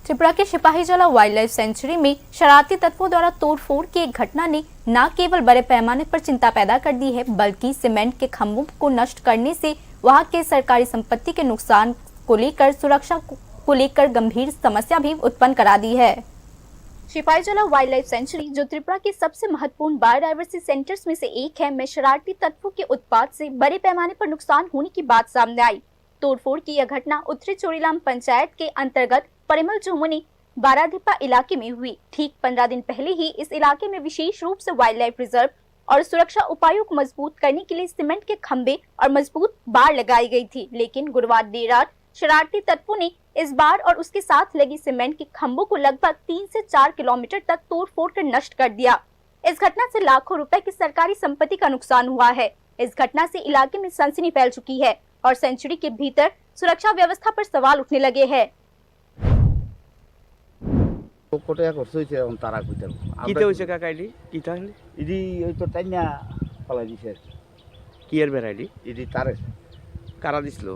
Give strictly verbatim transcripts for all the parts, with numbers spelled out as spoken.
त्रिपुरा के Sipahijala wildlife sanctuary में शरारती तत्वों द्वारा तोड़फोड़ की एक घटना ने न केवल बड़े पैमाने पर चिंता पैदा कर दी है, बल्कि सीमेंट के खंभों को नष्ट करने से वहां के सरकारी संपत्ति के नुकसान को लेकर सुरक्षा को, को लेकर गंभीर समस्या भी उत्पन्न करा दी है। सिपाहीजला वाइल्डलाइफ सेंचुरी, जो त्रिपुरा के सबसे महत्वपूर्ण बायोडायवर्सिटी सेंटर्स में से एक है, में शरारती तत्वों के उत्पात से बड़े पैमाने पर नुकसान होने की बात सामने आई। तोड़फोड़ की यह घटना उत्तरी चोरीलाम पंचायत के अंतर्गत परिमल चौमुनी बाराधिपा इलाके में हुई। ठीक पन्द्रह दिन पहले ही इस इलाके में विशेष रूप से वाइल्डलाइफ रिजर्व और सुरक्षा उपायों को मजबूत करने के लिए सीमेंट के खंभे और मजबूत बाड़ लगाई गई थी, लेकिन गुरुवार देर रात शरारती तत्वों ने इस बाड़ और उसके साथ लगी सीमेंट के खंभों को लगभग तीन से चार किलोमीटर तक तोड़फोड़ कर नष्ट कर दिया। इस घटना से लाखों रुपए की सरकारी संपत्ति का नुकसान हुआ है। इस घटना से इलाके में सनसनी फैल चुकी है और सेंचुरी के भीतर सुरक्षा व्यवस्था पर सवाल उठने लगे हैं। কোটে করছে হইছে, এখন তারা কইতে পারবো। আমরা কিতা হইছে কাকা এটি? কিতা হইলে? এটি ওই তো টাইনা ফালাই দিছে আর কি। কি এর বেড়াইলি? এটি তারে। কারা দিছিল?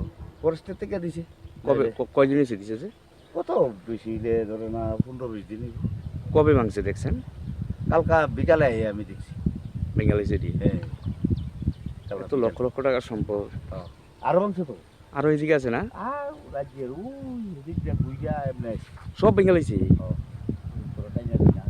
ফরেস্টের থেকে দিছে। কবে, নাইলে ক-, কয়দিন হইছে দিছে যে? কত বেশি হইলে ধরে না, পনেরো বিশ দিন হইব। কবে ভাঙছে দেখছেন? কালকা বিকালে আইয়া আমি দেখছি। Bengali city. হ্যাঁ। কালকা এত বিকালে। লক্ষ লক্ষ টাকার সম্পদ। হ্যাঁ। আরো ভাঙছে তো। আরো এদিকে আছে না? আর রাজ্যের ওই এদিকটা বুঝা এমনি আছে। সব ভেঙে লাইছে? হ্যাঁ। পুরোটাই জানি না।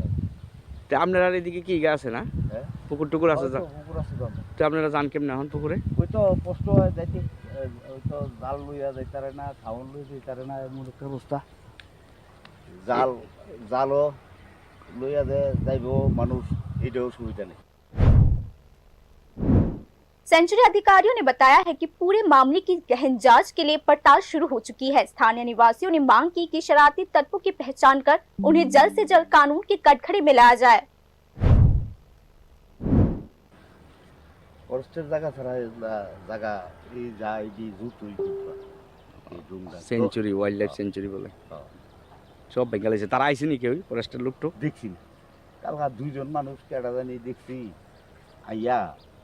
তে আপনার আর এদিকে কি ইগা আছে না? হ্যাঁ? পুকুর টুকুর আছে ওই তো যা? পুকুর আছে তো আমার। তে আপনারা যান কেমনে এখন পুকুরে? ওই তো কষ্ট হয় যাইতে, এ, ওই তো জাল লইয়া যাইতারে না, খাওয়ান লইয়া যাইতারে না, এমন একটা অবস্থা। জাল, জালও লইয়া যে যাইব মানুষ, এটাও সুবিধা নেই। सेंचुरी अधिकारियों ने बताया है कि पूरे मामले की गहन जांच के लिए पड़ताल शुरू हो चुकी है। स्थानीय निवासियों ने मांग की कि शरारती तत्वों की पहचान कर उन्हें जल्द से जल्द कानून के कटघरे में लाया जाए। ফরেস্টের জায়গা ছাড়া এগুলা জায়গা, এই যা এই যে জুত ওই জুত, এই ডুমরা। সেঞ্চুরি, ওয়াইল্ড লাইফ হ্যাঁ। সেঞ্চুরি বলে। হ্যাঁ। সব ভেঙে লাইছে। তারা আইছে নি কেউ? ফরেস্টের লোক টোক? দেখছি না। কালকা দুইজন মানুষ কেডা জানি দেখছি আইয়া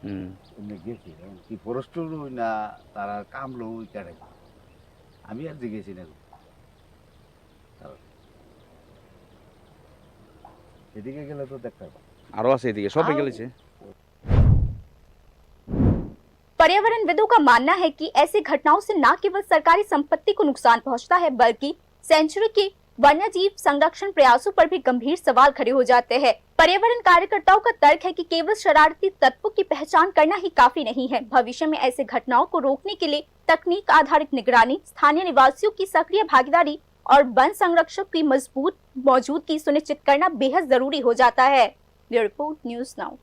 হুম। এমনি গেছে। এখন কি ফরেস্টের ওই না তারা কামলো ওই কেডা? আমি আর জিজ্ঞেসি না। এদিকে গেলে তো দেখতে পাবো। আরো আছে এদিকে, সব আরো ভেঙে লাইছে। पर्यावरणविदों का मानना है कि ऐसी घटनाओं से न केवल सरकारी संपत्ति को नुकसान पहुंचता है, बल्कि सेंचुरी के वन्यजीव संरक्षण प्रयासों पर भी गंभीर सवाल खड़े हो जाते हैं। पर्यावरण कार्यकर्ताओं का तर्क है कि केवल शरारती तत्वों की पहचान करना ही काफी नहीं है। भविष्य में ऐसी घटनाओं को रोकने के लिए तकनीक आधारित निगरानी, स्थानीय निवासियों की सक्रिय भागीदारी और वन संरक्षक की मजबूत मौजूदगी सुनिश्चित करना बेहद जरूरी हो जाता है। Bureau report, news now.